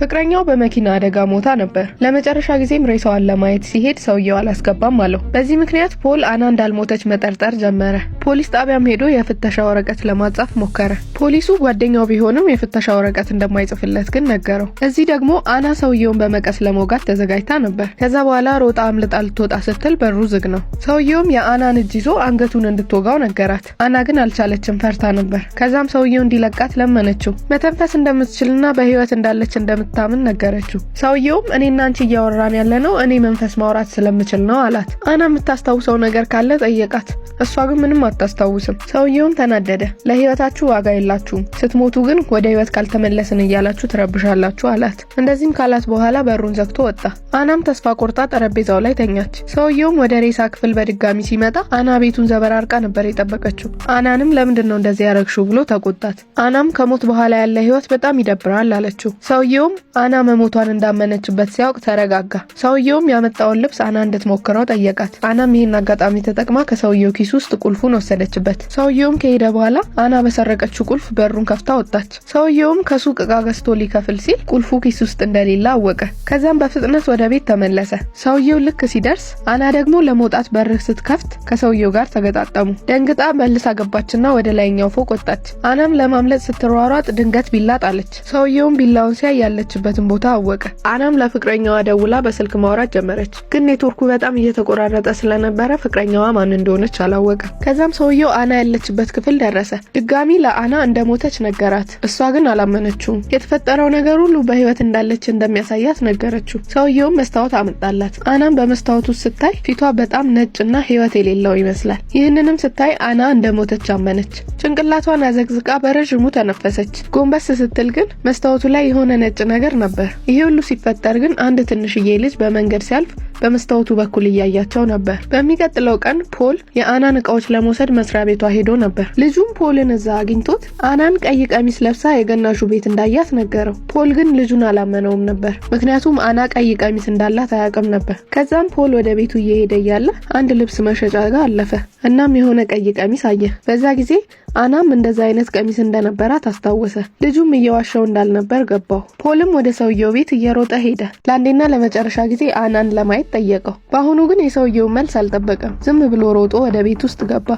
ፍቅረኛው በመኪና አደጋ ሞታ ነበር። ለመጨረሻ ጊዜም ሬሳዋን ለማየት ሲሄድ ሰውየው አላስገባም አለው። በዚህ ምክንያት ፖል አና እንዳልሞተች መጠርጠር ጀመረ። ፖሊስ ጣቢያም ሄዶ የፍተሻ ወረቀት ለማጻፍ ሞከረ። ፖሊሱ ጓደኛው ቢሆንም የፍተሻ ወረቀት እንደማይጽፍለት ግን ነገረው። እዚህ ደግሞ አና ሰውየውን በመቀስ ለመውጋት ተዘጋጅታ ነበር። ከዛ በኋላ ሮጣ አምልጣ ልትወጣ ስትል በሩ ዝግ ነው። ሰውየውም የአናን እጅ ይዞ አንገቱን እንድትወጋው ነገራት። አና ግን አልቻለችም፣ ፈርታ ነበር። ከዛም ሰውየው እንዲለቃት ለመነችው። መተንፈስ እንደምትችልና በህይወት እንዳለች እንደምታምን ነገረችው። ሰውየውም እኔና አንቺ እያወራን ያለነው እኔ መንፈስ ማውራት ስለምችል ነው አላት። አና የምታስታውሰው ነገር ካለ ጠየቃት። እሷ ግን ምንም አታስታውስም። ሰውየውም ተናደደ። ለህይወታችሁ ዋጋ የላችሁም፣ ስትሞቱ ግን ወደ ህይወት ካልተመለስን እያላችሁ ትረብሻላችሁ አላት። እንደዚህም ካላት በኋላ በሩን ዘግቶ ወጣ። አናም ተስፋ ቆርጣ ጠረጴዛው ላይ ተኛች። ሰውየውም ወደ ሬሳ ክፍል በድጋሚ ሲመጣ አና ቤቱን ዘበራርቃ ነበር የጠበቀችው። አናንም ለምንድን ነው እንደዚህ ያረግሽው ብሎ ተቆጣት። አናም ከሞት በኋላ ያለ ህይወት በጣም ይደብራል አለችው። ሰውየውም አና መሞቷን እንዳመነችበት ሲያውቅ ተረጋጋ። ሰውየውም ያመጣውን ልብስ አና እንድትሞክረው ጠየቃት። አናም ይህን አጋጣሚ ተጠቅማ ከሰውየው ኪስ ውስጥ ቁልፉን ወሰደችበት። ሰውየውም ከሄደ በኋላ አና በሰረቀችው ቁልፍ በሩን ከፍታ ወጣች። ሰውየውም ከሱቅ እቃ ገዝቶ ሊከፍል ሲል ቁልፉ ኪስ ውስጥ እንደሌለ አወቀ። ከዛም በፍጥነት ወደ ቤት ተመለሰ። ሰውየው ልክ ሲደርስ አና ደግሞ ለመውጣት በር ስትከፍት ከሰውየው ጋር ተገጣጠሙ። ደንግጣ መልሳ ገባችና ወደ ላይኛው ፎቅ ወጣች። አናም ለማምለጥ ስትሯሯጥ ድንገት ቢላ ጣለች። ሰውየውም ቢላውን ሲያይ ያለችበትን ቦታ አወቀ። አናም ለፍቅረኛዋ ደውላ በስልክ ማውራት ጀመረች። ግን ኔትወርኩ በጣም እየተቆራረጠ ስለነበረ ፍቅረኛዋ ማን እንደሆነች አላወቀም። ከዛም ሰውየው አና ያለችበት ክፍል ደረሰ። ድጋሚ ለአና እንደሞተች ነገራት። እሷ ግን አላመነችውም። የተፈጠረው ነገር ሁሉ በህይወት እንዳለች እንደሚያሳያት ነገረችው። ሰውየውም መስታወት አመጣላት። አናም በመስታወቱ ስታይ ፊቷ በጣም ነጭና ህይወት የሌለው ይመስላል። ይህንንም ስታይ አና እንደሞተች አመነች። ጭንቅላቷን አዘቅዝቃ በረዥሙ ተነፈሰች። ጎንበስ ስትል ግን መስታወቱ ላይ የሆነ ነጭ ነገር ነበር። ይሄ ሁሉ ሲፈጠር ግን አንድ ትንሽዬ ልጅ በመንገድ ሲያልፍ በመስታወቱ በኩል እያያቸው ነበር። በሚቀጥለው ቀን ፖል የአናን እቃዎች ለመውሰድ መስሪያ ቤቷ ሄዶ ነበር። ልጁም ፖልን እዛ አግኝቶት አናን ቀይ ቀሚስ ለብሳ የገናዡ ቤት እንዳያት ነገረው። ፖል ግን ልጁን አላመነውም ነበር፣ ምክንያቱም አና ቀይ ቀሚስ እንዳላት አያውቅም ነበር። ከዛም ፖል ወደ ቤቱ እየሄደ እያለ አንድ ልብስ መሸጫ ጋር አለፈ። እናም የሆነ ቀይ ቀሚስ አየ። በዛ ጊዜ አናም እንደዛ አይነት ቀሚስ እንደነበራት አስታወሰ። ልጁም እየዋሸው እንዳልነበር ገባው። ፖልም ወደ ሰውየው ቤት እየሮጠ ሄደ። ለአንዴና ለመጨረሻ ጊዜ አናን ለማየት ጠየቀው። በአሁኑ ግን የሰውየውን መልስ አልጠበቀም። ዝም ብሎ ሮጦ ወደ ቤት ውስጥ ገባ።